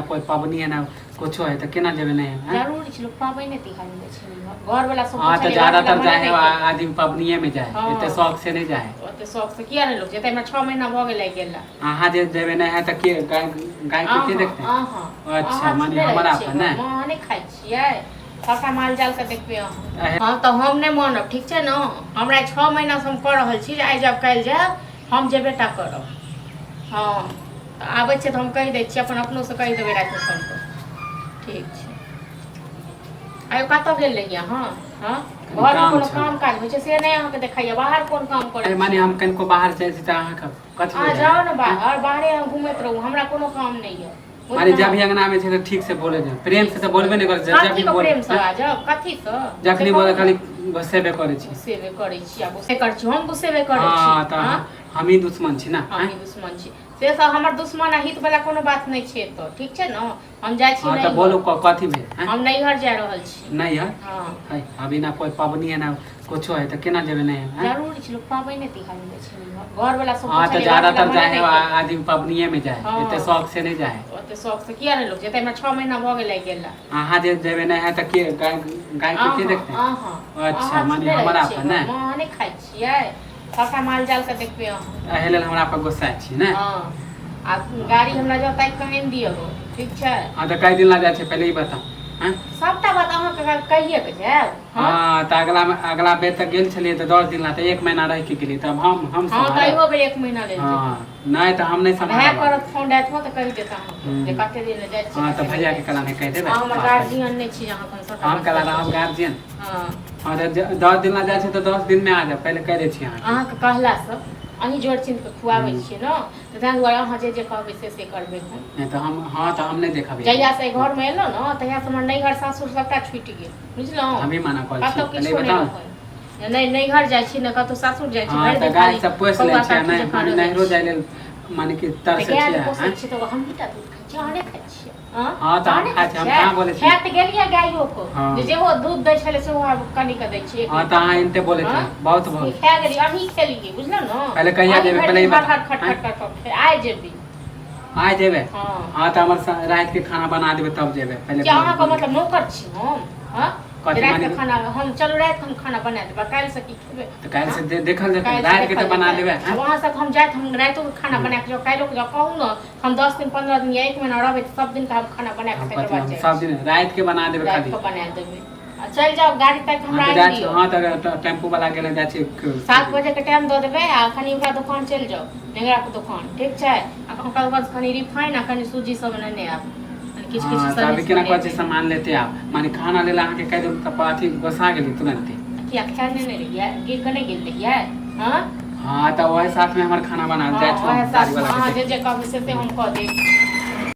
ना कोई पबनी है ना कुछो है, तऽ केना जेबै नहि आँय? जरूरी छै, लोक पाबनि तिहार मे जाइ छै नैहर। घर वाला सब हाँ, तऽ पूछले, घर ज्यादातर वाला जाइ मना है नहि केलक। आदमी पबनिए में जाइ है, हाँ। एते शौक से नहि जाइ है। ओते शौक से किया नहि लोक जेतै? हमरा 6 महीना भऽ गेलै गेला। अहाँ जे जेबै नहि है तऽ के गाय, गाय के के अहाँ देखतै? अहाँ। अच्छा, अहाँ माने थोड़े रहै हमरा छियै पर नहि? घरमे, अहाँ नहि खाइ छियै? सबटा माल जाल के देखबै अहाँ। अहे। हँ, तऽ हम नहि मानब, ठीक छै ने? हमरा 6 महीनासँ हम कऽ रहल छी जे आइ जायब, काल्हि जायब, हम जेबे टा करब। हँ, तऽ आबै छै तऽ हम कहि दै छियै, अपन अपनोसँ कहि देबै रातिमे फोन पर। ठीक छै। आइ कतऽ गेल रहियै अहाँ? हँ, घरमे काम कोनो छलै। काम काज होइ छै से नहि अहाँके देखाइए, बाहर कोन काम करै अरे, माने छी? हम कनिको बाहर जाइ छी तऽ अहाँके कथी अहाँ हो जाए? जाउ ने बाहर, बाहरे अहाँ घुमैत रहू, हमरा कोनो काम नहि यऽ। माने जब भी अंगना में छै तऽ ठीक से बोले जाए, प्रेम से तऽ बोलबे नहि करै छै। जब भी कथीके बोल प्रेमसँ बाजब? कथीसँ जखनी से बोले कहू खाली ने। गुस्सेबे करै छी। गुस्सेबे करै छी आ गुस्से करै छी, हम गुस्सेबे करै छी? हाँ, तऽ हँ? हमही दुश्मन छी ना? हमही दुश्मन छी से सब? हमर दुश्मन आ हित वाला कोनो बात नहि छै एतऽ, ठीक छै ने? हम जाइ छी हाँ, तऽ नैहर। बोलू, कथी भेल आँय? हम नैहर जा रहल छी। नहि है? हाँ। है, अभी ना कोई पबनी है ना कुछो है, तऽ केना जेबै नहि आँय? जरूरी छै, लोक पाबनि तिहार मे जाइ छै नैहर। घर वाला सब हाँ, तऽ पूछले, घर वाला ज्यादातर मना जाइ है नहि केलक। आदमी पबनिए में जाइ है, हाँ। एते शौक से नहि जाइ है। ओते शौक से किया नहि लोक जेतै? हमरा 6 महीना भऽ गेलै गेला। अहाँ जे जेबै नहि है तऽ के गाय, गाय के के अहाँ देखतै? अहाँ। अच्छा, अहाँ माने थोड़े रहै हमरा छियै पर नहि? घरमे, अहाँ नहि खाइ छियै? सबटा माल जाल के देखबै अहाँ। एहि लेल हमरा पर गुस्सा छी ने? हँ, आ गाड़ी हमरा जाउ ताकि कऽ आनि दिअ, ठीक छै? हाँ, तऽ कई दिन ला जाइ छै, पहिले ई बताउ आँय? सबटा बात अहाँके कहिए के जायब? हँ। हाँ, तऽ अगला अगला बेर तऽ गेल छलियै तऽ 10 दिन ला, तऽ एक महीना रहि के गेलियै, तब हम हँ, तऽ सम्हारब। इहो बेर एक महीना लेल जेबै। हाँ, नहि तऽ हम नहि भए सम्हारब। करत फोन रातिमे तऽ कहि देत अहाँके जे कते दिन लए जाइ छियै। हाँ, तऽ कते दिन भैया के जाइ कला छियै। नहि कहि देबै। अहाँ हमर बात करै। गार्जियन नहि छी जे अहाँके हम सबटा हम बात कला कहि रहब सकै। गार्जियन? हँ। हाँ, तऽ 10 दिन ला जाइ छै तऽ 10 दिन मे आ जाब, पहिले कहि दै छी अहाँके। अहाँके कहलासँ अहीं जोर चिन्ह कऽ खुआबै छियै ने, तऽ ताहि दुआरे अहाँ जे जे कहबै से से करबै हम। नहि तऽ हम, हाँ, तऽ हम नहि देखबै। जहियासँ एहि घरमे एलहुँ ने, तहियासँ हमर नैहर सासुर सभटा छुटि गेल, बुझलहुँ? हम ही मना करै छी। कतहु पहिले किछो नहि बताउ। रहल, नहि नैहर जाइ छी, नहि कतहु सासुर जाइ छी। हाँ, भरि तऽ दिन गाय खाली सब पोसि लै कौआ छियै काठी नहि जकाँ माने रहै नैहरो छी। जाइ लेल माने कि तऽ तरसै गाय छियै जे पोसै आँय? छियै तऽ हमही टा दूध खाइ छियै, अहाँ नहि खाइ छियै? हँ? हाँ, तऽ अहाँ हम नहि खाइ खाइ छियै, हम छियै? कहाँ बोलै छी? खाय तऽ गेलियै गाइयो के हाँ। जे जेहो दूध दै छलै सेहो आब कनि कऽ दै छियै, एक हाँ, तऽ लीटर। अहाँ एनते बोलै हँ? छियै, बहुत बहुत। खा गेलियै, अहीं खेलियै, बुझलहुँ ने? पहिले कहिया अहीं जेबै, भरि पहिले ई दिन हर बताउ। हर खट आँय? खट कर कऽ आइ जेबै। आइ जेबै? हँ। हाँ, तऽ हमर रातिके खाना बना देबै तब जेबै, पहिले कि अहाँके बोलू। मतलब नौकर छी हम? हँ? कथी रातिके माने? खाना हम, चलू रातिके हम खाना बना देबै, काल्हिसँ की खेबै? तऽ काल्हि से हँ? देखल जेतै। काल्हिसँ रातिके देखल तऽ बना जेतै। देबै आब आँय? अहाँ सब हम जाइत हम रातिओके खाना बना कऽ जाउ, काल्हिओके जाउ, कहू ने, हम 10 दिन 15 दिन या एक महीना रहबै तऽ सब दिनके हम खाना बना हम कऽ तकर कथी बाद हम जाइ सब छी। दिन रातिके बना देबै खाली। रातिके बना देबै आ चलि जाउ, गाड़ी ताकि हाँ, हमरा तऽ आनि जाइ छी। दियौ। हाँ, तऽ टेम्पू वाला गेलै, जाइ छी। 7 बजेके टाइम दऽ देबै आ कनि ओकरा दोकान चलि जाउ, नेंगराके दोकान, ठीक छै? आ ओकरा दोकानसँ कनि रिफाइन आ कनि सूजी सब नेने आयब, कनि किछु किछु हाँ, तऽ अभी सनेस केना कहै छी बनेबै। सामान लेते आब, माने खाना लेल अहाँके कहि देलहुँ तऽ अथी गोसा गेली तुरन्ते। किया, खाय नेने रहियै? गिर कऽ नहि गेल रहियै? हँ। हाँ, तऽ वही साथमे हमर खाना बना हँ, जाइ छौ ओएह गाड़ी साथमे वाला अहाँ के जे देख। जे कहबै से से हम कऽ देब।